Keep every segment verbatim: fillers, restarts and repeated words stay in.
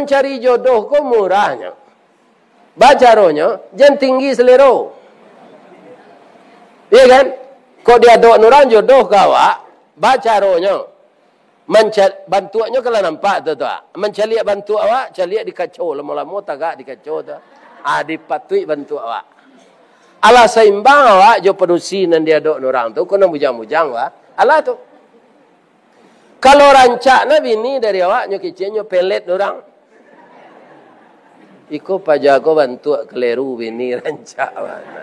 Mancari jodoh ko murahnyo. Bacaronyo, jan tinggi selero. Iya kan? Kok diadok urang jodoh ka awak, bacaronyo. Manca-, bantuaknyo kalau nampak tu, tu. Mancaliak bantuak awak, caliak di kaco, lamo-lamo tagak di kaco tu. Ah, dipatuik bantuak awak. Alah saimbang awak jo padusi nan diadok urang tu, ko nan bujang-bujang, wah. Alah tu. Kalau rancak na bini dari awak, nyo kecek nyo pelet urang. Iko paja ko bantuak keleru bini rancak bana.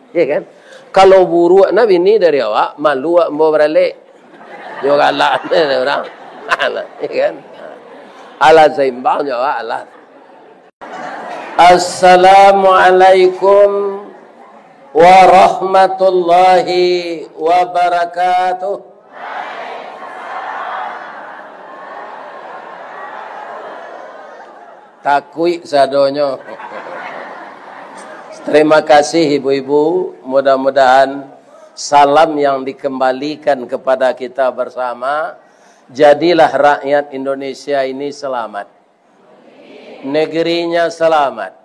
Ya kan? Kalau buruak na bini dari awak, malu awak ambo baralek. Nyo galak ni urang. Alah, ya kan? Alah saimbang jo awak, alah. Assalamualaikum warahmatullahi wabarakatuh. Takuik sadonyo. Terima kasih ibu-ibu. Mudah-mudahan salam yang dikembalikan kepada kita bersama, jadilah rakyat Indonesia ini selamat. Negerinya selamat.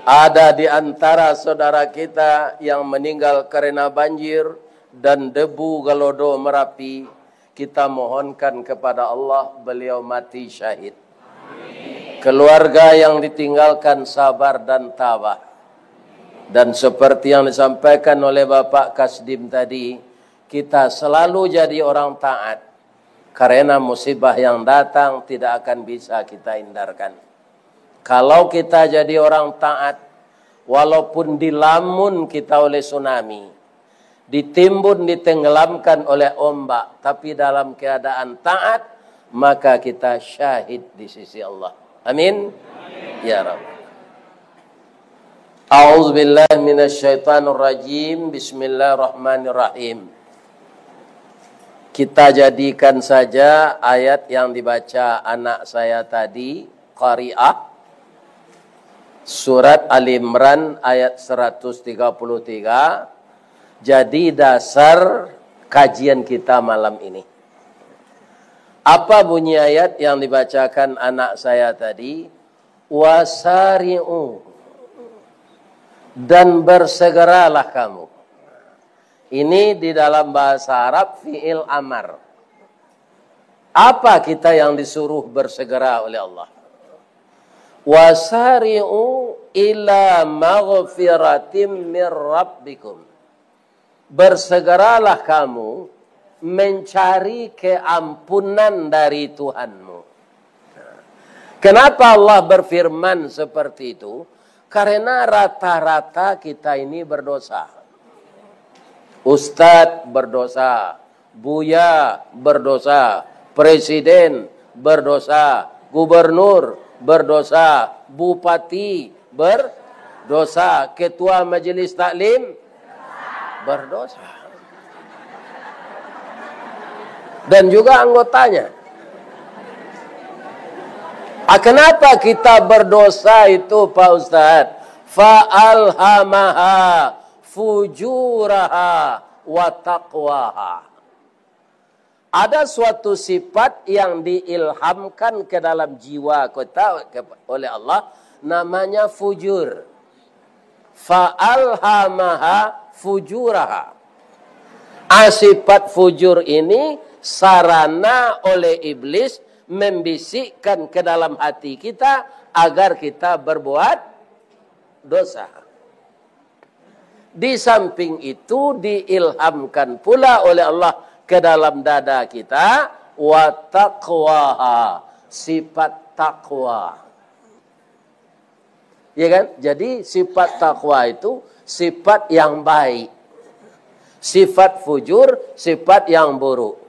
Ada di antara saudara kita yang meninggal karena banjir dan debu Galodo Merapi, kita mohonkan kepada Allah, beliau mati syahid. Keluarga yang ditinggalkan sabar dan tabah. Dan seperti yang disampaikan oleh Bapak Kasdim tadi, kita selalu jadi orang taat. Karena musibah yang datang tidak akan bisa kita hindarkan. Kalau kita jadi orang taat, walaupun dilamun kita oleh tsunami, ditimbun, ditenggelamkan oleh ombak, tapi dalam keadaan taat, maka kita syahid di sisi Allah. Amin. Ya Rabb. A'udzubillahi minasyaitonirrajim. Bismillahirrahmanirrahim. Kita jadikan saja ayat yang dibaca anak saya tadi, Qari'ah, surat Ali Imran ayat seratus tiga puluh tiga, jadi dasar kajian kita malam ini. Apa bunyi ayat yang dibacakan anak saya tadi? Wasari'u, dan bersegeralah kamu. Ini di dalam bahasa Arab fi'il amar. Apa kita yang disuruh bersegera oleh Allah? Wasari'u ila maghfiratim mir rabbikum. Bersegeralah kamu mencari keampunan dari Tuhanmu. Kenapa Allah berfirman seperti itu? Karena rata-rata kita ini berdosa. Ustadz berdosa, buya berdosa, presiden berdosa, gubernur berdosa, bupati berdosa, ketua majelis taklim berdosa. Dan juga anggotanya. Ah, kenapa kita berdosa itu, Pak Ustadz? Fa alhamaha fujuraha wa taqwaha. Ada suatu sifat yang diilhamkan ke dalam jiwa kita ke-, oleh Allah, namanya fujur. Fa alhamaha fujuraha. Ah, sifat fujur ini sarana oleh iblis membisikkan ke dalam hati kita agar kita berbuat dosa. Di samping itu, diilhamkan pula oleh Allah ke dalam dada kita, wa taqwaha, sifat takwa. Ya kan? Jadi, sifat takwa itu sifat yang baik. Sifat fujur, sifat yang buruk.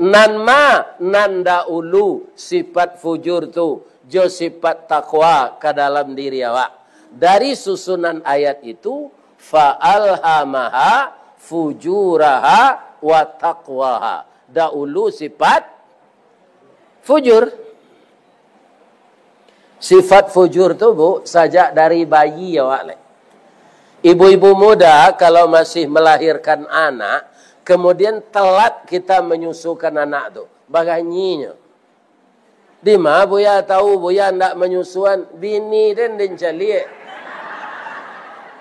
Nan ma, nan dahulu sifat fujur tu, jo sifat takwa ka dalam diri awak. Dari susunan ayat itu, fa alhamaha fujuraha wa taqwaha. Dahulu sifat fujur. Sifat fujur tu, Bu, sajak dari bayi awak lai. Ibu-ibu muda, kalau masih melahirkan anak, kemudian telat kita menyusukan anak tu, baganyinyo. Dima Buya tahu, Buya ndak manyusuan, bini den den caliak.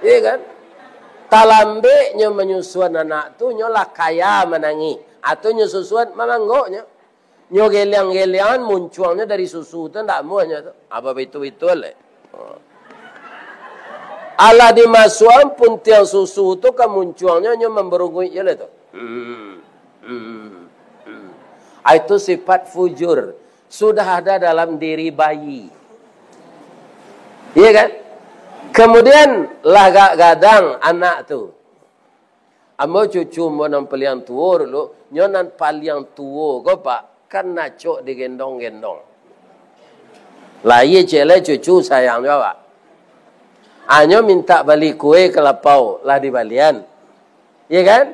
Iya kan? Talambeknyo manyusuan anak tu, nyo lah kaya manangih. Atau nyo susuan mamanggoknyo. Nyo geliang-geliangan muncuangnyo dari susu tu, ndak amuahnyo tu. Apa bitu-bitu leh? Alah dimasuakan puntiang susu tu ka muncuangnyo, nyo mambarunguik je lah tu. Hmm. Hmm. Hmm. Ah, itu sifat fujur. Sudah ada dalam diri bayi. Iya kan? Kemudian lah gak gadang anak tu. Ambo cucu ambo nan paliang tuo dulu, nyo nan paliang tuo ko, Pak, kan acok digendong-gendong. Lahia ciek lai cucu sayang jo awak. Anyo mintak bali kue ka lapau, lah dibalian. Iya kan?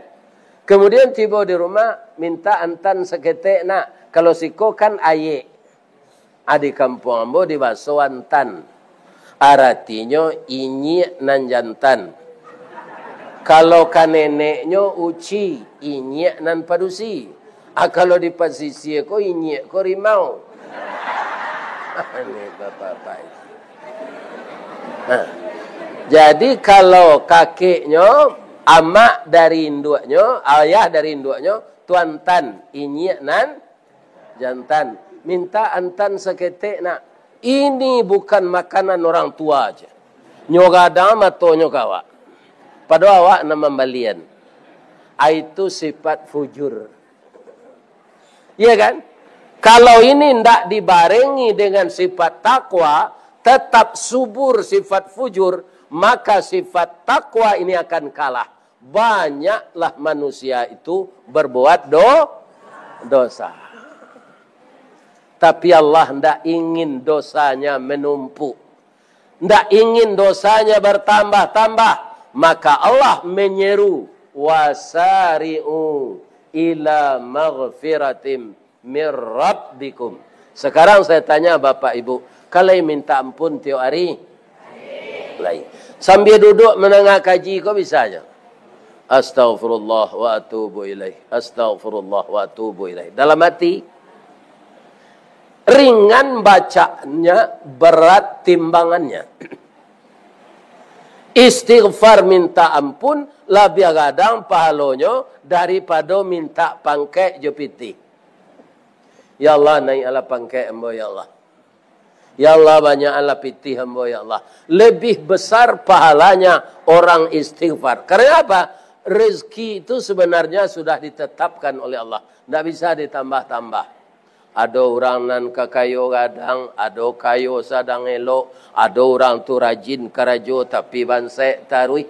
Kemudian tibo di rumah, mintak antan saketek nak. Kalau siko kan ayek. Ah, di kampuang ambo dibaso antan. Aratinyo inyiak nan jantan. Kalau ka neneknyo uci, inyiak nan padusi. Ah, kalau di pasisia ko, inyiak ko rimau. Ni bapak-bapak. Nah, jadi kalau kakeknyo, amak dari induaknyo, ayah dari induaknyo, tu antan, inyiak nan jantan. Mintak antan saketek nak. Ini bukan makanan orang tua je. Nyo gadang matonyo ka awak. Padahal awak nan mambalian. Ah, itu sifat fujur. Iya kan? Kalau ini ndak dibarengi dengan sifat takwa, tetap subur sifat fujur, maka sifat takwa ini akan kalah. Banyaklah manusia itu berbuat do-, dosa. Tapi Allah ndak ingin dosanya menumpuk. Ndak ingin dosanya bertambah-tambah. Maka Allah menyeru, "Wasari'u ila maghfiratim mir rabbikum." Sekarang saya tanya Bapak Ibu, ka lai minta ampun tiok hari? Lai. Sambil duduk mandanga kaji ko bisa aja. Astaghfirullah wa atubu ilaih. Astaghfirullah wa atubu ilaih. Dalam hati, ringan bacaannya, berat timbangannya. Istighfar minta ampun labiah gadang pahalonyo daripado minta pangkek jo pitih. Ya Allah, naikkanlah pangkek ambo, ya Allah. Ya Allah, banyakkanlah pitih ambo, ya Allah. Lebih besar pahalanya orang istighfar. Karena apa? Rezeki itu sebenarnya sudah ditetapkan oleh Allah. Ndak bisa ditambah-tambah. Ado urang nan kakayo gadang, ado kayo sadang elok, ado urang tu rajin karajo tapi bansek taruih.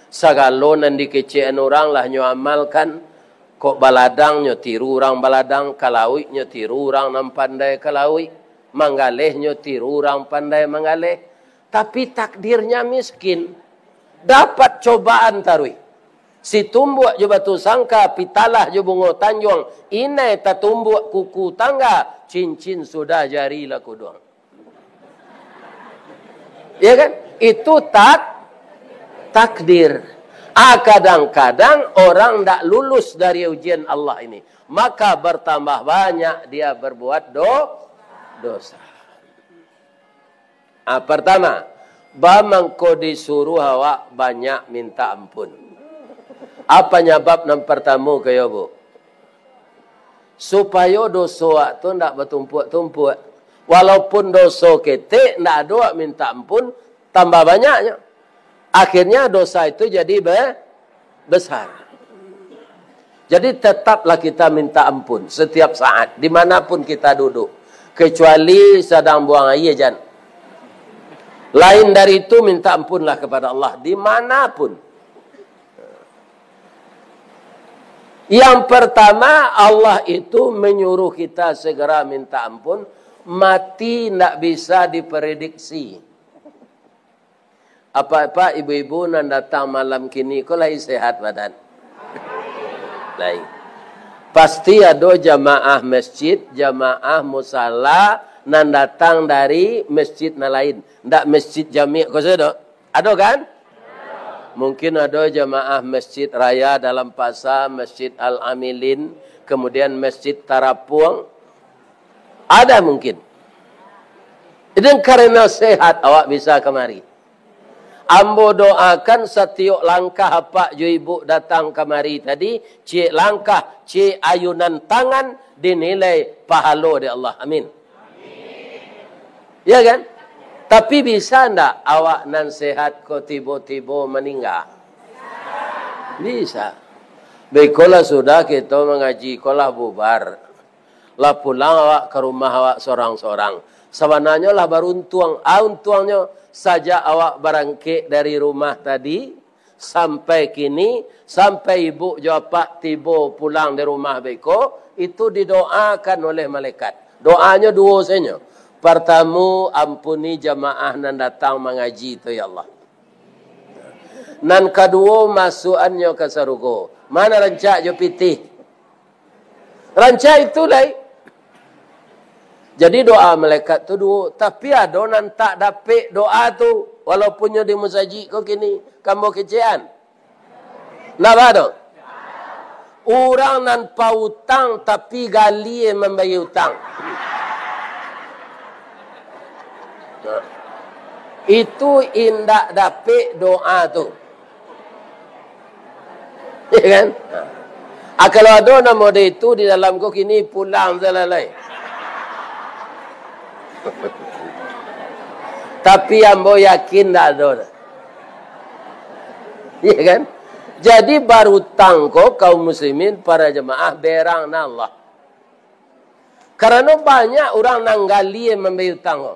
Sagalo nan dikecekan urang lah nyo amalkan. Kok baladang nyo tiru urang baladang, ka lauik nyo tiru urang nan pandai ka lauik, manggaleh nyo tiru urang pandai manggaleh. Tapi takdirnya miskin. Dapat cobaan taruih. Situmbuak jo batu sangka, pitalah jo bungo tanjuang, inai tatumbuak kuku tangga, cincin sudah jari lah kuduang. Ya kan? Itu tak-, takdir. Ah, kadang-kadang orang ndak lulus dari ujian Allah ini, maka bertambah banyak dia berbuat do-, dosa. Ah, pertama, ba mangko disuruh awak banyak minta ampun. Apa nyabab nan pertamo kayo, Bu? Supayo doso awak tu ndak batumpuak-tumpuak. Walaupun doso ketek, ndak ado awak minta ampun, tambah banyaknyo. Akhirnya dosa itu jadi be-, besar. Jadi tetaplah kita minta ampun setiap saat, dimanapun kita duduk. Kecuali sadang buang aia jan. Lain dari itu, minta ampunlah kepada Allah dimanapun. Yang pertama, Allah itu menyuruh kita segera minta ampun, mati ndak bisa diprediksi. Apak-apak, ibu-ibu nan datang malam kini ko lai sehat badan? Lai. Pasti ado jamaah masjid, jamaah musala nan datang dari masjid nan lain. Ndak masjid Jami' ko sajo. Ado kan? Mungkin ado jamaah Masjid Raya Dalam Pasa, Masjid Al-Amilin, kemudian Masjid Tarapuang. Ada mungkin. Dan karena sehat, awak bisa kamari. Ambo doakan satiok langkah apak jo ibuk datang kamari tadi, ciek langkah, ciek ayunan tangan, dinilai pahalo dek Allah. Amin. Ya kan? Tapi bisa ndak awak nan sehat ko tibo-tibo maningga? Bisa. Beko lah sudah kito mangaji ko lah bubar. Lah pulang awak ka rumah awak sorang-sorang. Sabananyo lah baruntuang. Ah, untuangnyo, sajak awak barangkek dari rumah tadi, sampai kini, sampai ibuk jo apak tibo pulang di rumah beko, itu didoakan oleh malaikat. Doanyo duo sajo. Partamo, ampuni jamaah nan datang mangaji tu, ya Allah. Nan kaduo, masuakannyo ka sarugo. Ma nan rancak jo pitih? Rancak itu lai. Jadi doa malaikat tu duo, tapi ado nan tak dapek doa tu, walaupun nyo di musajik ko kini, kambo kecekan. Ndak ba tu? Urang nan pautang tapi galie mambayia utang. Nah. Itu indak dapek doa tu. Ya kan? Ah, kalau ado nan model itu di dalam ko kini, pulang salalai. Tapi ambo yakin ndak ado dah. Ya kan? Jadi barutang ko kaum muslimin, para jamaah, berang na Allah. Karano banyak urang nan galie mambayia utang ko.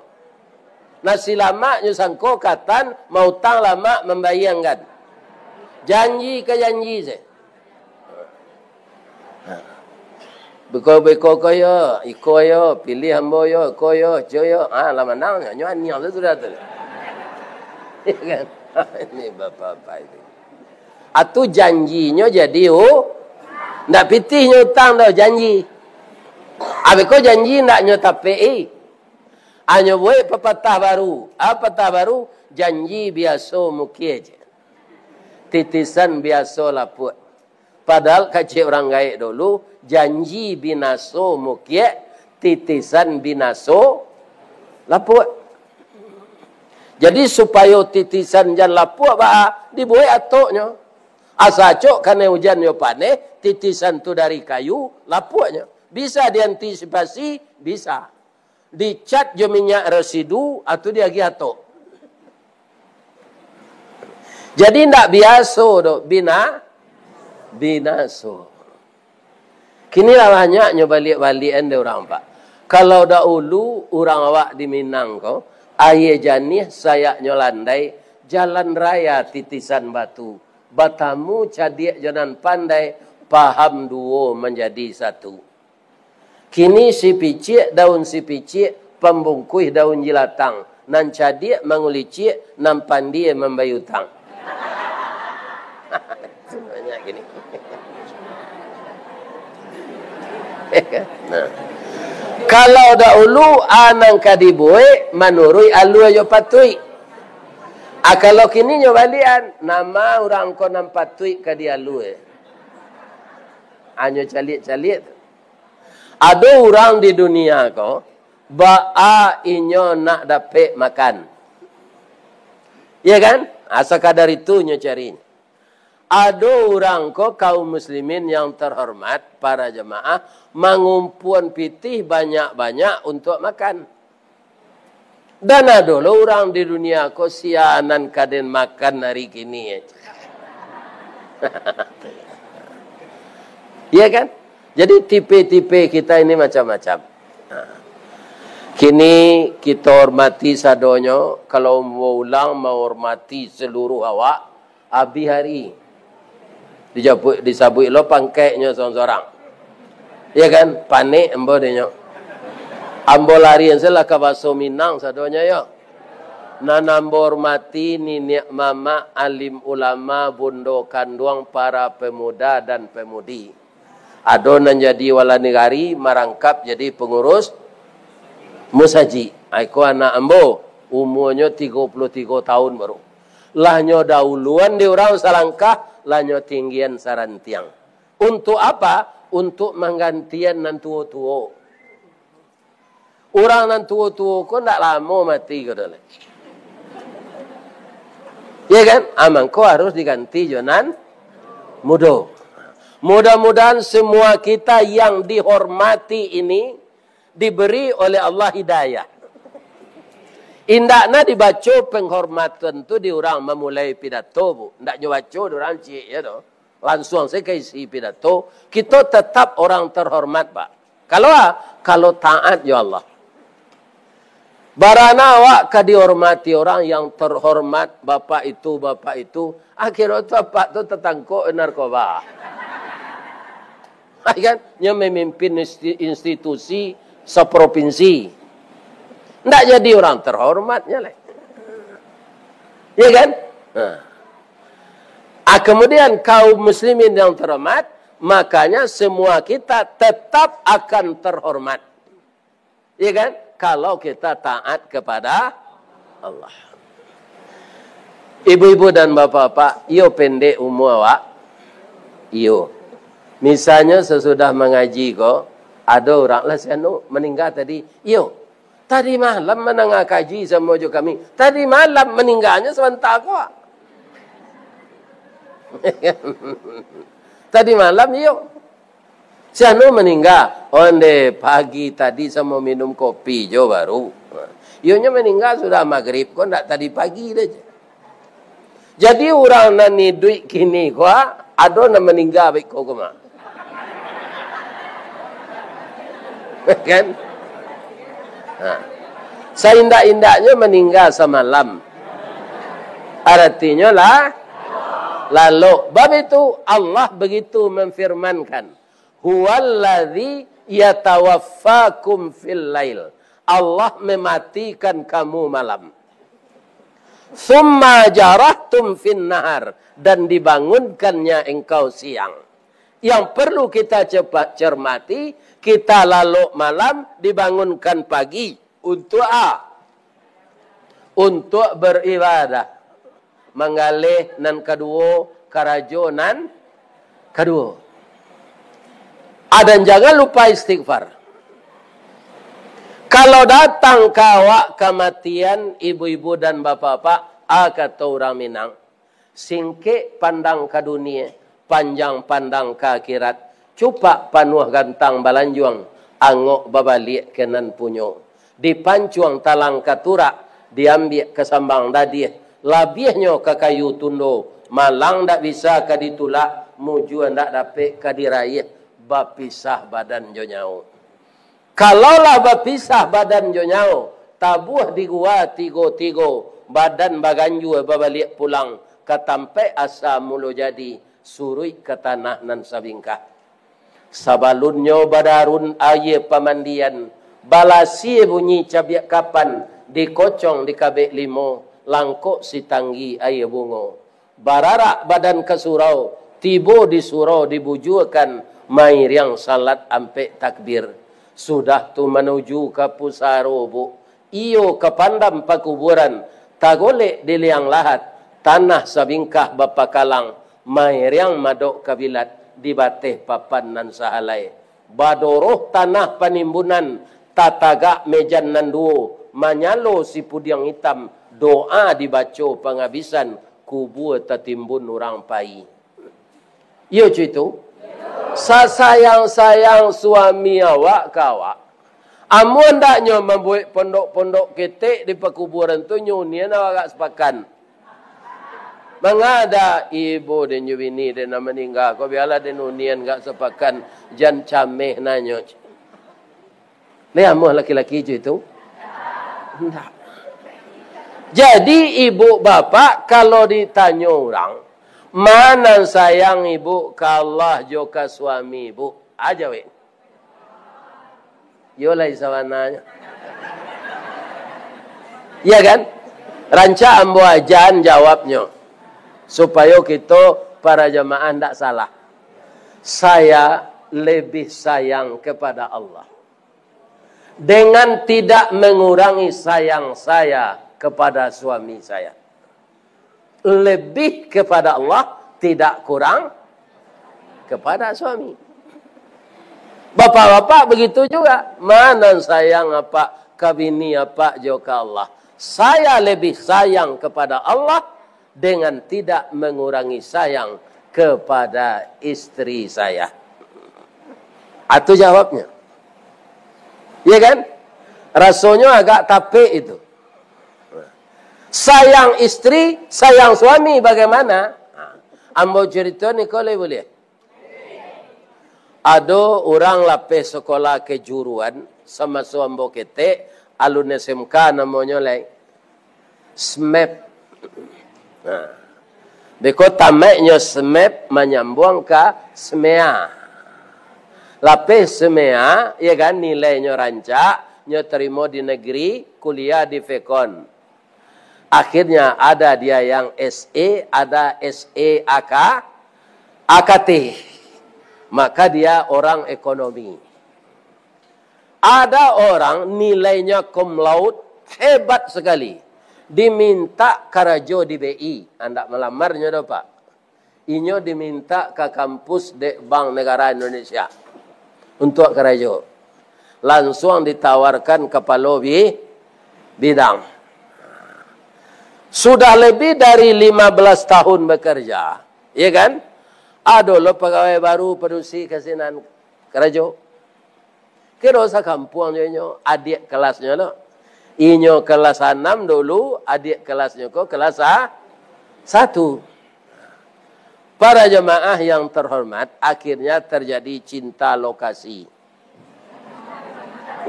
Nasi lamak nyo sangko katan, mautang lamak mambayia anggan. Janji ka janji se. Beko-beko ko yo, iko yo, pilih ambo yo, iko yo, iko yo. Ah, lah manang nyo, nyo aniang tu sudah tu. Ya kan? Ini bapak-bapak ini. Atu janjinyo jadi u-, ndak pitihnyo utang doh, janji. Abih ko janji ndak nyo tapek-i. Anyo buek papatah baru. Apa patah baru? Janji biaso mukie je. Titisan biaso lapuak. Padahal kecek urang gaek dulu, janji binaso mukie, titisan binaso lapuak. Jadi, supayo titisan jan lapuak baa, dibuek atoknyo. Asa acok kanai ujan jo paneh, titisan tu dari kayu, lapuaknyo. Bisa diantisipasi? Bisa. Dicat jo minyak residu, atau diagiah atok. Jadi, ndak biaso doh, bina-, binaso. Kini lah banyaknyo baliak-baliakan dek urang, Pak. Kalau dahulu urang awak di Minang ko, aia janiah sayaknyo landai, jalan raya titisan batu, batamu cadiak jo nan pandai, paham duo manjadi satu. Kini sipiciak daun sipiciak, pambungkuih daun jilatang. Nan cadiak mangulicik, nan pandie mambayia utang. Banyak gini. Nah. Kalau dahulu, a nan ka dibuek manuruik alua jo patuik. A, kalau kini nyo baliakan, nama urang ko nan patuik ka dialua. Anyo caliak-caliak tu. Ado urang di dunia ko, baa inyo nak dapek makan. Iya kan? Ah, sakadar itu nyo cari. Ado urang ko, kaum muslimin yang terhormat, para jamaah, mangumpuan pitih banyak-banyak untuak makan. Dan ado lo urang di dunia ko, sia nan ka den makan ari kini. Iya kan? Jadi tipe-tipe kita ini macam-macam. Nah. Kini kito hormati sadonyo, kalau mau ulang menghormati seluruh awak, abih ari. Dijapuik, disabuik lo pangkeknyo sorang-sorang. Iya kan? Panek ambo dinyo. Ambo larian sajolah ka baso Minang sadonyo yo. Nan ambo hormati niniak mamak, alim ulama, bundo kanduang, para pemuda dan pemudi. Ado nan jadi wali nagari, marangkap jadi pangurus musajik. Ai ko anak ambo, umuanyo tigo puluah tigo taun baru. Lah nyo dahuluan di urang salangkah, lah nyo tinggian sarantiang. Untuk apa? Untuk manggantian nan tuo-tuo. Urang nan tuo-tuo ko ndak lamo mati ko doh lai. Ya kan? Ah, mangko harus diganti jo nan mudo. Mudah-mudahan semua kita yang dihormati ini diberi oleh Allah hidayah. Indakna dibaco penghormatan tu di urang mamulai pidato, Bu. Ndak nyo baco di urang ciek, ya doh. Lansuang saja ka isi pidato. Kito tetap orang terhormat, Pak. Kalau, kalau taat jo Allah. Barana awak ka dihormati orang yang terhormat, bapak itu, bapak itu. Akhirnyo tu apak tu tatangkok narkoba. Kan? Nyo memimpin insti-, institusi seprovinsi. Ndak jadi orang terhormatnya lah. Ya kan? Nah. Ah, kemudian kaum muslimin yang terhormat, makanya semua kita tetap akan terhormat. Ya kan? Kalau kita taat kepada Allah. Ibu-ibu dan bapak-bapak, iyo pendek umur awak? Iyo. Misalnya sesudah mangaji ko, ado urang lah si anu maningga tadi. Iyo. Tadi malam mandanga kaji samo jo kami. Tadi malam maningganyo sabanta ko. Tadi malam iyo. Si anu maningga, onde pagi tadi samo minum kopi jo baru. Iyonyo maningga sudah magrib ko, ndak tadi pagi doh. Jadi urang nan iduik kini ko, ado nan maningga baik ko, ko mah. Kan? Nah. Saindak-indaknyo maningga samalam. Aratinyo lah, lalok. Bab itu Allah begitu memfirmankan, "Huwallazi yatawaffakum fil lail." Allah mematikan kamu malam. "Tsumma jarahtum fin nahar," dan dibangunkannya engkau siang. Yang perlu kita cepat cermati, kita lalok malam, dibangunkan pagi. Untuk a-, untuk beribadah. Manggaleh nan kaduo, karajo nan kaduo. A, dan jangan lupa istighfar. Kalau datang ka awak kamatian, ibu-ibu dan bapak-bapak, a, kato urang Minang, singkek pandang ka dunie, panjang pandang ka akhirat, cupak panuah gantang balanjuang, angok babaliak ka nan punyo. Dipancuang talang ka turak, diambiak ka sambang dadiah, labiahnyo ka kayu tundo, malang ndak bisa ka ditulak, mujua ndak dapek ka diraiah, bapisah badan jo nyawo. Kalau lah bapisah badan jo nyawo, tabuah di gua tigo-tigo, badan baganjua babaliak pulang ka tampaik asa mulo jadi, suruik ka tanah nan sabingkah. Sabalunnyo badarun aia pamandian, balasie bunyi cabiak kapan, dikocong dikabek limo, langkok sitanggi aia bungo. Bararak badan ka surau, tibo di surau dibujuakan, mairiang salat ampek takbir. Sudah tu manuju ka pusaro, Bu. Iyo ka pandam pakuburan, tagolek di liang lahat, tanah sabingkah bapakalang, mairiang madok kabilat di bateh papan nan sahalai. Badoroh tanah panimbunan, tatagak mejan nan duo, manyalo sipudiang itam, doa dibaco pangabisan, kubua tatimbun urang pai. Iyo, cuy tu. Sasayang-sayang suami awak ka awak, amun ndak nyo mambuek pondok-pondok ketek di pakuburan tu, nyo unian awak agak sapakan. Mangada ibo den jo bini den nan maningga ko, bialah den unian agak sapakan, jan cameh nanyo. Lai amuah laki-laki jo itu? Ndak. Jadi, ibu bapak, kalau ditanyo urang, ma nan sayang ibu ka Allah jo ka suami ibu? A jawek. Yo lai sabananyo. Iya kan? Rancak ambo ajan jawabnyo. Supayo kito para jamaah ndak salah. Saya lebih sayang kepada Allah dengan tidak mengurangi sayang saya kepada suami saya. Lebih kepada Allah, tidak kurang kepada suami. Bapak-bapak begitu juga. Ma nan sayang apak ka bini apak jo ka Allah. Saya lebih sayang kepada Allah dengan tidak mengurangi sayang kepada istri saya. Itu jawabnya. Ya kan? Rasonyo agak tapek itu. Sayang istri, sayang suami bagaimana? Ambo cerita ni, ko lai buliah? Ado urang lapeh sekolah kejuruan, samaso ambo ketek, alun S M K namonyo lai. SMEP. Nah. Beko tamatnyo SMEP manyambuang ka SMEA. Lapeh SMEA, ya kan, nilainyo rancak, nyo tarimo di negeri, kuliah di Vekon. Akhirnya ada dia yang S E, ada S E A K, A K T. Maka dia orang ekonomi. Ada orang nilainya cum laude, hebat sekali. Diminta karajo di B I, andak malamarnyo doh, Pak. Inyo diminta ka kampus dek Bank Negara Indonesia untuak karajo. Lansuang ditawarkan kapalo bi-, bidang. Sudah lebih dari lima belas tahun bekerja, ya kan? Ado lo pagawai baru padusi ka sinan karajo. Kiro sakampuang jo inyo, adiak kelasnyo lo. Inyo kelas anam dulu, adiak kelasnyo ko kelas sa-, satu. Para jemaah yang terhormat, akhirnya terjadi cinta lokasi.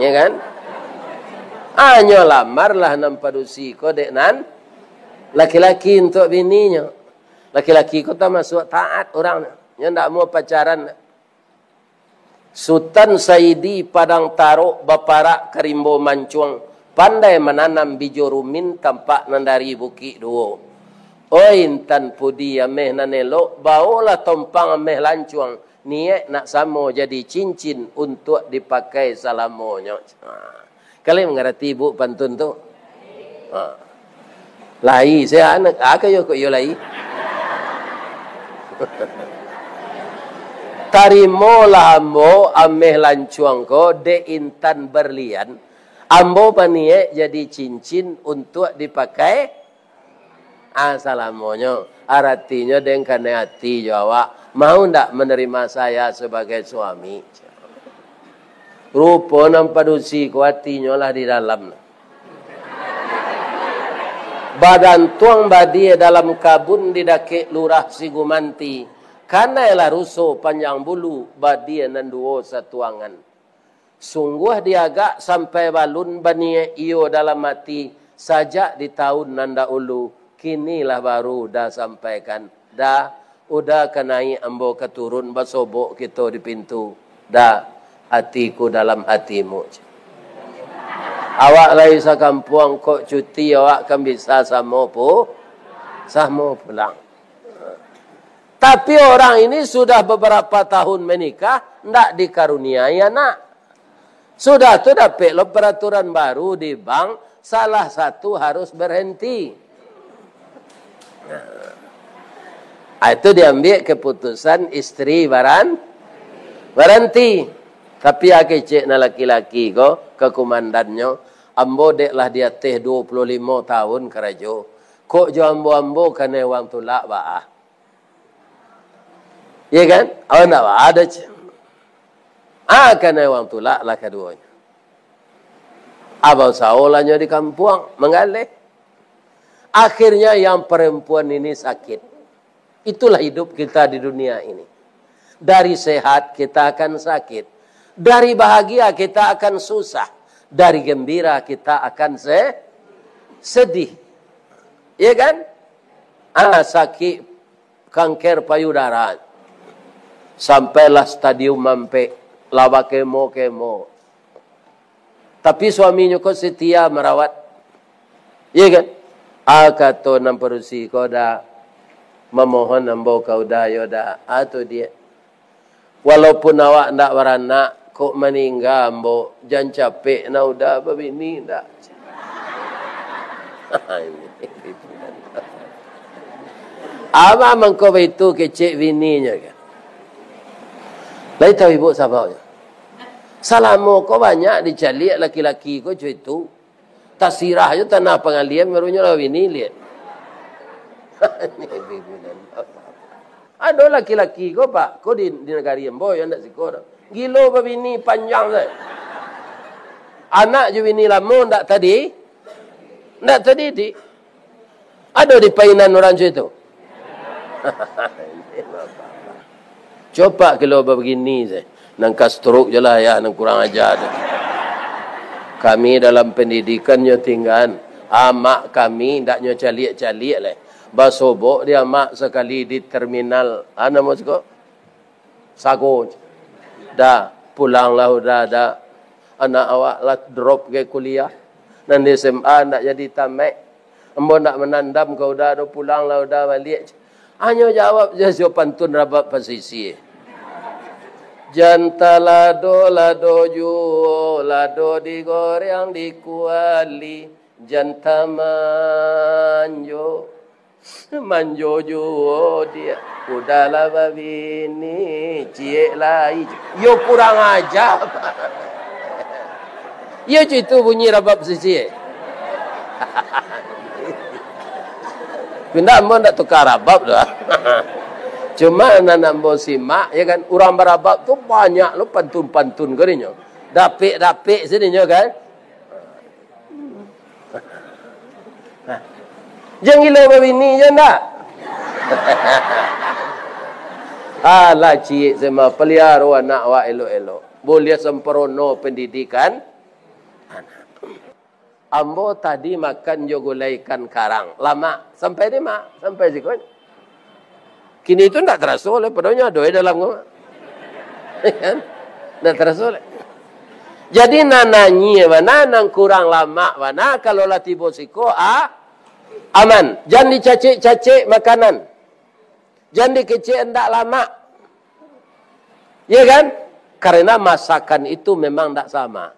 Ya kan? Anyo lamarlah nan padusi ko dek nan laki-laki untuak bininyo. Laki-laki ko tamasuak taat urang. Nyo ndak mau pacaran. Sutan Saidi Padang Tarok baparak ka rimbo mancuang, pandai mananam bijo rumin tampak nan dari Bukik Duo. Oi intan pudi ameh nan elok, baolah tompang ameh lancuang, niaik nak samo jadi cincin untuak dipakai salamonyo. Ha. Kalian mangarati, Bu, pantun tu? Ha. Lai, sia anak, aka yo kok iyo lai. Tarimolah ambo ameh lancuang ko dek intan berlian, ambo baniaik jadi cincin untuak dipakai Ah, salamonyo, aratinyo den kanai ati jo awak, mau ndak menerima saya sebagai suami? Rupo nan padusi ko atinyo lah di dalam. Bagantuang badia dalam kabun di dakek lurah Sigumanti, kanailah ruso panjang bulu, badia nan duo satuangan. Sungguah diagak sampai balun baniaik iyo dalam ati, sajak di taun nan daulu, kini lah baru Uda sampaikan. Da, Uda ka naiak ambo ka turun, basobok kito di pintu. Da, atiku dalam atimu. Awak lai sakampuang kok cuti, awak kan bisa samo pu-, samo pulang. Tapi orang ini sudah beberapa tahun menikah, ndak dikaruniai anak. Sudah tu dapek lo peraturan baru di bank, salah satu harus berhenti. Nah, itu diambil keputusan istri baran-, berhenti. Tapi a kecek nan laki-laki ko, ka kumandannyo, ambo dek lah di ateh duo puluah limo tahun karajo. Kok jo ambo-ambo kanai wang tulak baa? Iya kan? Awak ndak baa doh, ceh. Ah, kanai wang tulak lah kaduonyo. Abah usaho lah nyo di kampuang, manggaleh. Akhirnya yang perempuan ini sakit. Itulah hidup kita di dunia ini. Dari sehat kita akan sakit. Dari bahagia kita akan susah. Dari gembira kita akan se-, sedih. Iya kan? Ah, sakik kanker payudara. Sampailah stadium ampek, lah bakemo-kemo. Tapi suaminyo ko setia marawat. Iya kan? Ah, kato nan padusi ko, Da, mamohon ambo ka Uda yo, Da. Ah, tu dia. Walaupun awak ndak baranak, kok maningga ambo, jan capek nah Uda babini, ndak. Abah mangko baitu kecek bininyo kan. Lai tahu ibu sababnyo? Salamo ko banyak dicaliak laki-laki ko co itu. Tasirah jo tanah pangalian, barunyo lah bini liek. Ado laki-laki ko, Pak, ko di, di nagari ambo, yo ndak siko doh. Gilo babini panjang sajo. Anak jo bini lamo ndak tadi, ndak tadidik. Ado di painan urang co itu. Copak kilo babagini se. Nan ka stroke jo lah ayah nan kurang aja tu. Kami dalam pendidikan nyo tinggaan. Amak kami ndak nyo caliak-caliak lai. Basobok di amak sakali di terminal. Ah, namo siko? Sago. Da, pulanglah Uda, Da. Anak awak lah drop ka kuliah. Nan di S M A ndak jadi tamaik. Ambo ndak manandam ka Uda doh, pulanglah Uda baliak. Hanyo jawab se jo pantun rabab pasisia. Jan talado, lado juo, lado digoreng di kuali. Jan tamanjo, manjo juo diak. Uda lah babini, ciek lai. Yo kurang aja. Iyo co itu bunyi rabab sisi. Indak, ambo ndak tukar rabab tu. Cuma nan ambo simak, ya kan, urang barabab tu banyak lo pantun-pantun ko dinyo. Dapek-dapek se dinyo kan. Jan gilo babini, jan ndak? Alah ciek se mah, paliaro anak awak elok-elok. Buliah samparono pendidikan anak. Ambo tadi makan jo gulai ikan karang. Lamak. Sampai di ma? Sampai siko. Kini tu ndak taraso lai, padahal nyo ado di dalam ko. Kan? Ndak taraso lai. Jadi, nan anyia bana, nan kurang lamak bana, kalau lah tibo siko, a-, aman. Jan dicacek-cacek makanan. Jan dikecek ndak lamak. Ya kan? Karena masakan itu memang ndak sama.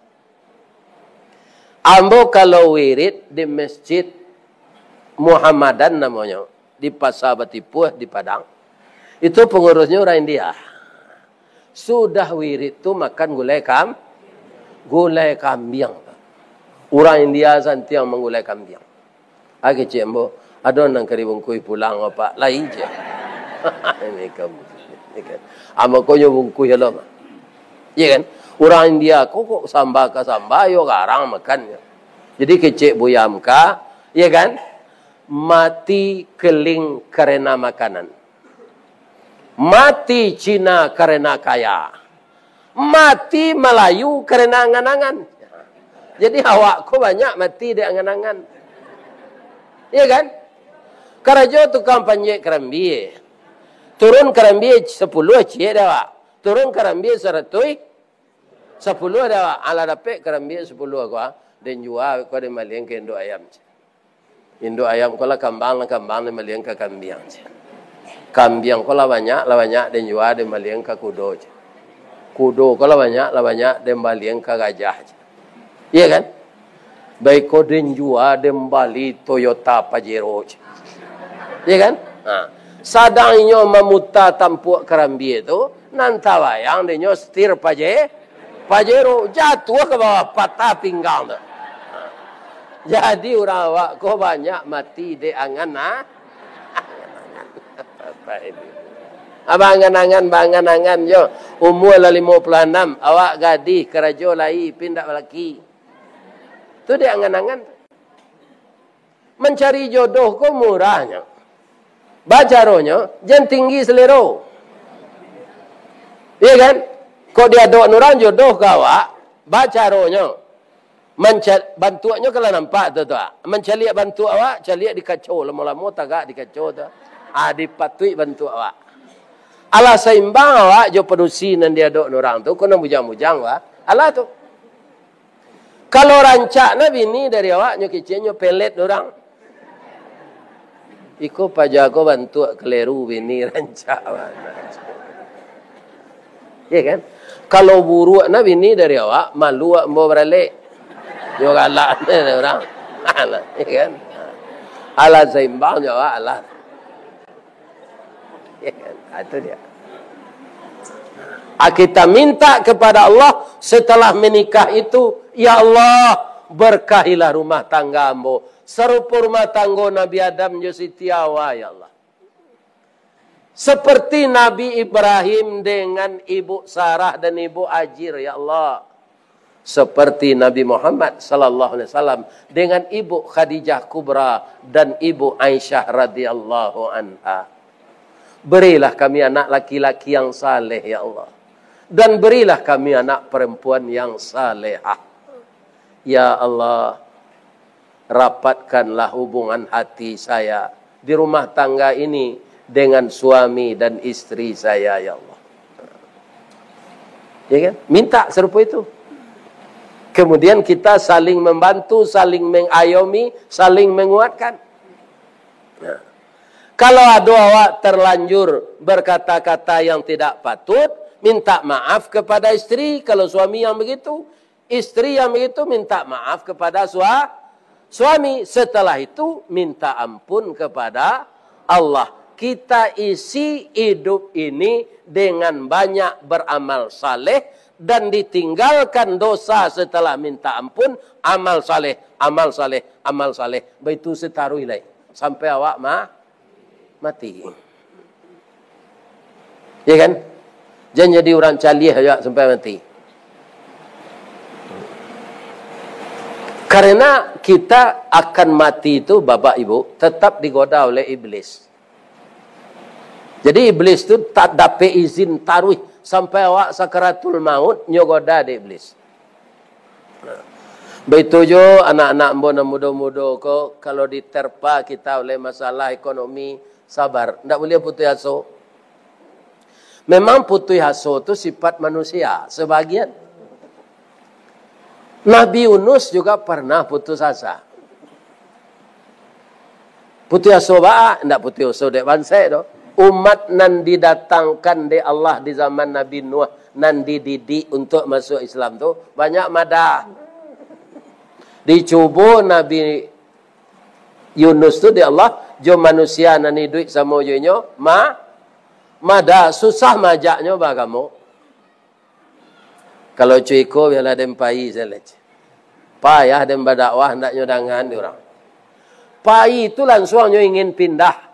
Ambo kalau wirid di Masjid Muhammadan namonyo, di Pasa Batipuah di Padang. Itu pengurusnyo urang India. Sudah wirid tu makan gulai kam-, gulai kambiang. Urang India santiang manggulai kambiang. Ah, kecek ambo, "Ado nan ka dibungkuih pulang, Pak?" "Lai," cek. Ini kamu, ini kan. Ambo ko nyo bungkuih alo mah. Iya kan? Urang India ko kok samba ka samba, yo garang makannyo. Jadi kecek Buya Amka, iya kan? Mati keling karena makanan. Mati Cina karena kaya. Mati Malayu karena angan-angan. Jadi awak ko banyak mati dek angan-angan. Iya kan? Karajo tukang panjek karambia. Turun karambia sapuluah ciek dek awak. Turun karambia saratuih sapuluah dek awak. Alah dapek karambia sapuluah ko, ah, den jua ko, den balian ka induk ayam. Induk ayam ko lah kambang, lah kambang, den balian ka kambiang, cek. Kambiang ko lah banyak, lah banyak, den jua, den balian ka kudo, cek. Kudo ko lah banyak, lah banyak, den balian ka gajah, cek. Iya kan? Baiko den jua, den bali Toyota Pajero, cek. Iya kan? Ha. Sadang inyo mamuta tampuak karambia tu, nan tabayang dek inyo setir Paje-, Pajero, jatuah ka bawah, patah pinggang tu. Jadi, urang awak ko banyak mati dek angan, ah. Apa ini? Abang angan-angan, bang angan-angan jo. Umua lah limo puluah anam, awak gadih, karajo lai, pi indak balaki. Tu dek angan-angan. Mancari jodoh ko murahnyo. Bacaronyo, jan tinggi selero. Iya kan? Kok diadok urang jodoh ka awak, bacaronyo. Manca-, bantuaknyo kalau nampak tu, tu, ah. Mancaliak bantuak awak, caliak di kaco, lamo-lamo tagak di kaco tu. Ah, dipatuik bantuak awak. Alah saimbang awak jo padusi nan diadok urang tu, ko nan bujang-bujang, wah. Alah tu. Kalau rancak na bini dari awak, nyo kecek nyo pelet urang. Iko paja ko bantuak keleru bini rancak bana. Iya kan? Kalau buruak na bini dari awak, malu awak ambo baralek. Nyo galak ni urang. Alah, iya kan? Alah saimbang jo awak, alah. Iya kan? Ah, itu dia. Ah, kita minta kepada Allah setelah menikah itu, "Ya Allah, berkahilah rumah tangga ambo, sarupo rumah tanggo Nabi Adam jo Siti Hawa, ya Allah. Seperti Nabi Ibrahim dengan Ibu Sarah dan Ibu Hajar, ya Allah. Seperti Nabi Muhammad sallallahu alaihi wasallam dengan Ibu Khadijah Kubra dan Ibu Aisyah radhiyallahu anha. Berilah kami anak laki-laki yang saleh, ya Allah. Dan berilah kami anak perempuan yang salehah. Ya Allah, rapatkanlah hubungan hati saya di rumah tangga ini dengan suami dan istri saya, ya Allah." Ya kan? Minta sarupo itu. Kemudian kita saling membantu, saling mengayomi, saling menguatkan. Nah, kalau ado awak terlanjur berkata-kata yang tidak patut, minta maaf kepada istri, kalau suami yang begitu. Istri yang begitu minta maaf kepada sua-, suami. Setelah itu, minta ampun kepada Allah. Kita isi hidup ini dengan banyak beramal saleh dan ditinggalkan dosa setelah minta ampun, amal saleh, amal saleh, amal saleh. Baitu sataruih lai. Sampai awak ma-, mati. Ya kan? Jan jadi urang caliah juga sampai mati. Karena kita akan mati itu, Bapak Ibu, tetap digoda oleh iblis. Jadi, iblis tu tak dapek izin taruih sampai awak sakaratul maut, nyo goda dek iblis. Baitu jo anak-anak ambo nan mudo-mudo ko, kalau diterpa kita oleh masalah ekonomi, sabar, ndak buliah putuih aso. Memang putuih aso tu sifat manusia, sebagian. Nabi Yunus juga pernah putus asa. Putuih aso baa? Ndak putuih aso dek bansaik doh. Umat nan didatangkan dek Allah di zaman Nabi Nuh, nan dididik untuak masuak Islam tu, banyak madah. Dicubo Nabi Yunus tu dek Allah, jo manusia nan iduik samo jo inyo, ma-, madah, susah maajaknyo baagamo. Kalau cuiko, bialah den pai sajo. Payah den badakwah, ndak nyo dangan di urang. Pai tu lansuang nyo ingin pindah.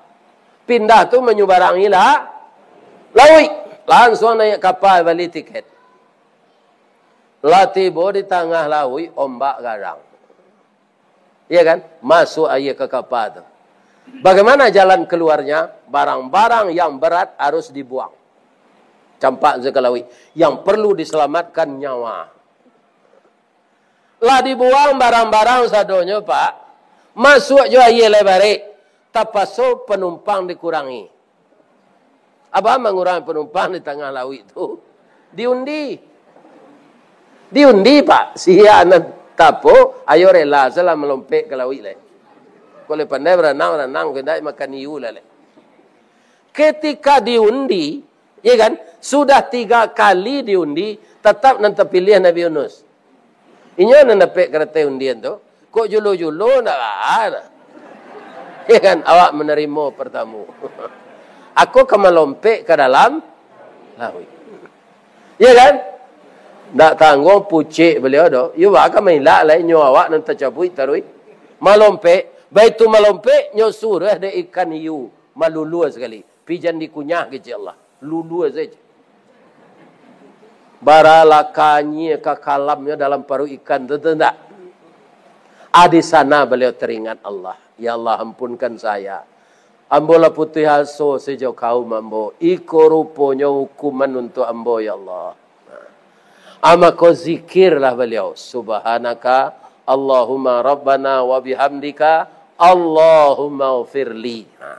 Pindah tu manyubarangi la-, lauik. Lansuang naiak kapa, bali tiket. Lah tibo di tangah lauik, ombak garang. Iya kan? Masuak aia ka kapa tu. Bagaimana jalan keluarnya? Barang-barang yang berat harus dibuang. Campak sajo ka lauik. Yang perlu diselamatkan nyawa. Lah dibuang barang-barang sadonyo, Pak. Masuak jo aia lai barek. Tapaso penumpang dikurangi. Apo mangurangi penumpang di tangah lauik tu? Diundi. Diundi, Pak. Sia nan tapo, ayo rela sajolah malompek ka lauik lai. Kok lai pandai baranang, baranang, kok indak makan iu lah lai. Ketika diundi, ya kan, sudah tiga kali diundi, tatap nan tapiliah Nabi Yunus. Inyo nan dapek karateh undian tu, kok julo-julo ndak baa. Ya kan, awak manarimo partamo. Ako ka malompek ka dalam lauik. Ya kan? Ndak tangguang pucek baliau doh. Iyo baa ka mailak lai, nyo awak nan tacabuik taruih. Malompek, baitu malompek, nyo suruah dek ikan hiu, malulua sakali. Pi jan dikunyah kecek Allah. Lulua sajo. Bara lakanyie ka kalamnyo dalam paruik ikan tu, tu ndak? Ah, di sana baliau teringat Allah. "Ya Allah, ampunkan saya. Ambo lah putuih aso sajo kaum ambo. Iko ruponyo hukuman untuak ambo, ya Allah." Ah, mako zikirlah baliau, "Subhanaka Allahumma Rabbana wa bihamdika Allahumma ghfirli." Ha.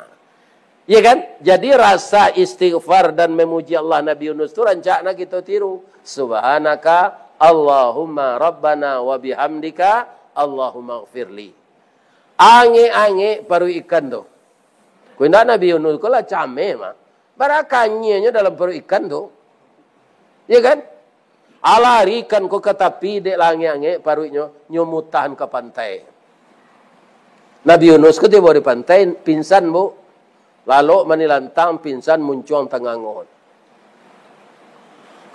Ya kan? Jadi rasa istighfar dan memuji Allah Nabi Yunus tu rancak nak kito tiru. "Subhanaka Allahumma Rabbana wa bihamdika Allahumma ghfirli." Angek-angek paruik ikan tu. Kok indak Nabi Yunus ko lah cameh mah. Bara kanyienyo dalam paruik ikan tu. Ya kan? Alarikan ko ka tapi, dek lah angek-angek paruiknyo, nyo mutahan ka pantai. Nabi Yunus ko tibo di pantai, pingsan, Bu. Lalok manilantang, pingsan, muncuang tangango.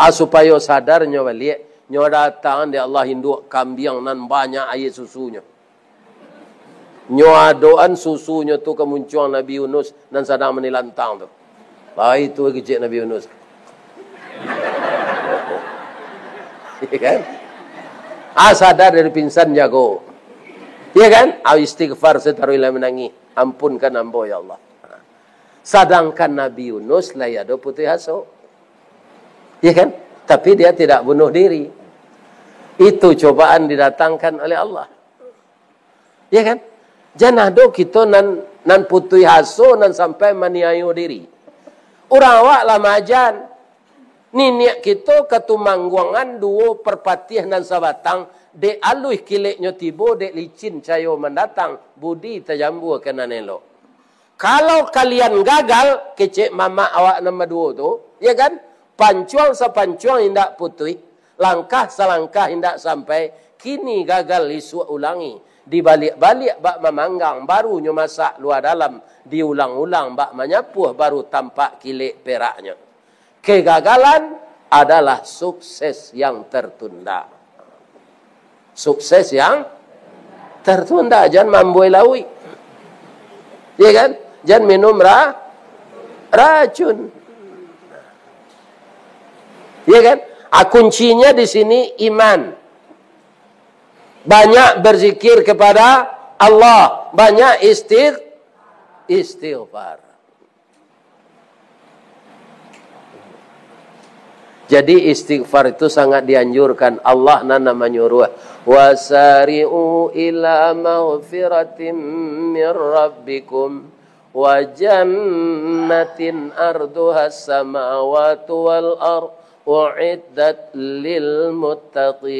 Ah, supayo sadar nyo baliak, nyo datang dek Allah induak kambiang nan banyak aia susunyo. Nyo adokan susunyo tu ka muncuang Nabi Yunus nan sadang manilantang tu. Lai tu kecek Nabi Yunus. Iya kan? Ah, sadar dari pingsan jago. Iya kan? Ah, istighfar sataruih lah manangih. Ampunkan ambo, ya Allah. Sadangkan Nabi Yunus lai ado putuih aso. Iya kan? Tapi dia tidak bunuh diri. Itu cobaan didatangkan oleh Allah. Iya kan? Jan ado kito nan, nan putuih aso, nan sampai maniayo diri. Urang awak lah maajan. Niniak kito Katumangguangan duo Parpatiah nan sabatang, dek aluih kileknyo tibo, dek licin cayo mandatang, budi tajambua ka nan elok. Kalau kalian gagal, kecek mamak awak nan baduo tu, ya kan? Pancuang sapancuang indak putuih, langkah salangkah indak sampai, kini gagal isuak ulangi, dibaliak-baliak bak mamanggang, baru nyo masak lua dalam, diulang-ulang bak manyapuah, baru tampak kilek peraknyo. Kegagalan adalah sukses yang tertunda. Sukses yang tertunda, jan mambuai lauik. Ya kan? Jan minum ra-, racun. Ya kan? Ah, kuncinya di sini iman. Banyak berzikir kepada Allah, banyak istig-, istighfar. Jadi, istighfar itu sangat dianjurkan. Allah nan manyuruah, "Wasari'u ila maghfiratin min rabbikum wa jannatin arduhas samawatu wal ard u'iddat lil muttaqin."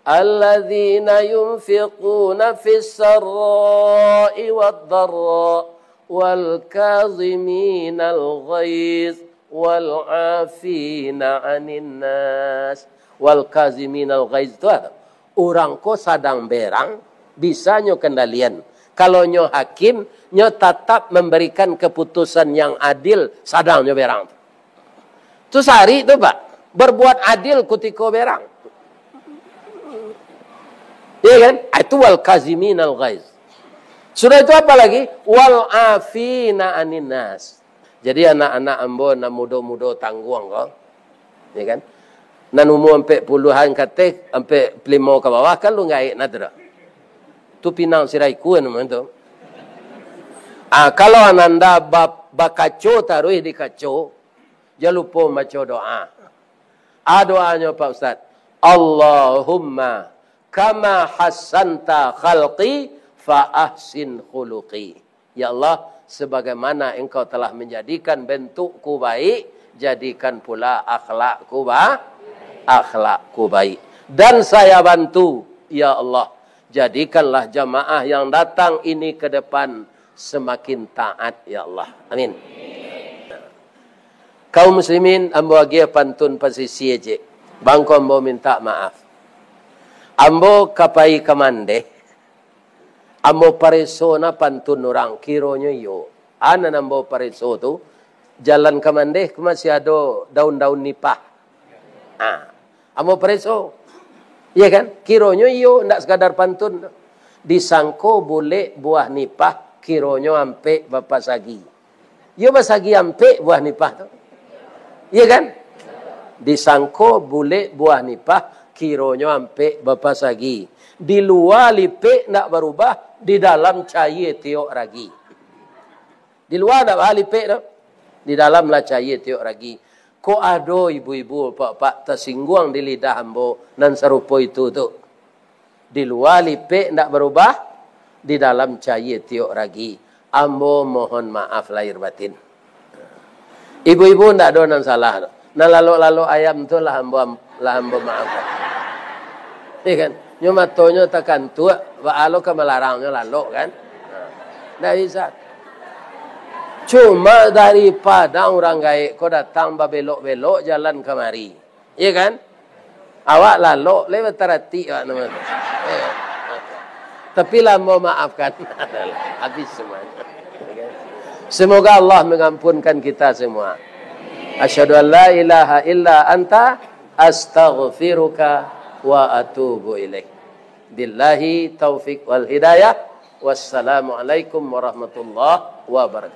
Alladzina yunfiquna fis sarra'i wad dharra, wal kaziminal ghaiz, wal afina anin nas. Wal kaziminal ghaiz tu apa? Urang ko sadang berang, bisa nyo kendalian. Kalau nyo hakim, nyo tatap memberikan keputusan yang adil, sadang nyo berang tu. Tu sarik tu, Pak. Berbuat adil kutiko berang. Iya kan? Ah, itu wal kaziminal ghaiz. Sudah itu apa lagi? Wal afina anin nas. Jadi anak-anak ambo nan mudo-mudo tangguang ko, ya kan? Nan umua ampek puluahan ka ateh, ampek limo ka bawah kan lu gaek nah tu dah. Tu pinang siraiku namonyo tu. Ah, kalau ananda ba-, bakaco taruih di kaco, jan lupo mambaco doa. Ah, doanyo, Pak Ustaz, "Allahumma kama hassanta khalqi fa ahsin khuluqi." Ya Allah, sebagaimana Engkau telah menjadikan bentukku baik, jadikan pula akhlakku ba-, akhlakku baik. Dan saya bantu, ya Allah, jadikanlah jamaah yang datang ini ke depan semakin taat, ya Allah. Amin. Kaum muslimin, ambo agiah pantun pasisia ciek. Bangko ambo minta maaf. Ambo ka pai ka Mandeh, ambo pareso na pantun urang, kironyo iyo. A nan ambo pareso tu, jalan ka Mandeh ko masih ado daun-daun nipah. Ah, ambo pareso. Iya kan? Kironyo iyo, ndak sekadar pantun. Disangko bulek buah nipah, kironyo ampek bapasagi. Iyo basagi ampek buah nipah tu. Iya kan? Disangko bulek buah nipah, kironyo ampek bapasagi. Di lua lipek ndak barubah, di dalam caia tiok ragi. Di lua ndak baa lipek tu. Di dalam lah caia tiok ragi. Kok ado ibu-ibu, bapak-bapak tasingguang di lidah ambo nan sarupo itu tu. Di lua lipek ndak barubah, di dalam caia tiok ragi. Ambo mohon maaf lahir batin. Ibu-ibu ndak ado nan salah tu. Nan lalok-lalok ayam tu lah ambo, lah ambo maafkan. Iya kan? Nyo matonyo takantuak, baa lo ka malarangnyo lalok kan? Ndak bisa. Cuma dari Padang urang gaek ko datang babelok-belok jalan kamari. Iya kan? Awak lalok lai bataratik awak nama tu. Iya. Tapi lah ambo maafkan. Habis semuanya. Iya kan? Semoga Allah mengampunkan kita semua. Asyhadu an la ilaha illa anta, astaghfiruka wa atubu ilaik. Billahi taufik wal hidayah. Wassalamualaikum warahmatullahi wabarakatuh.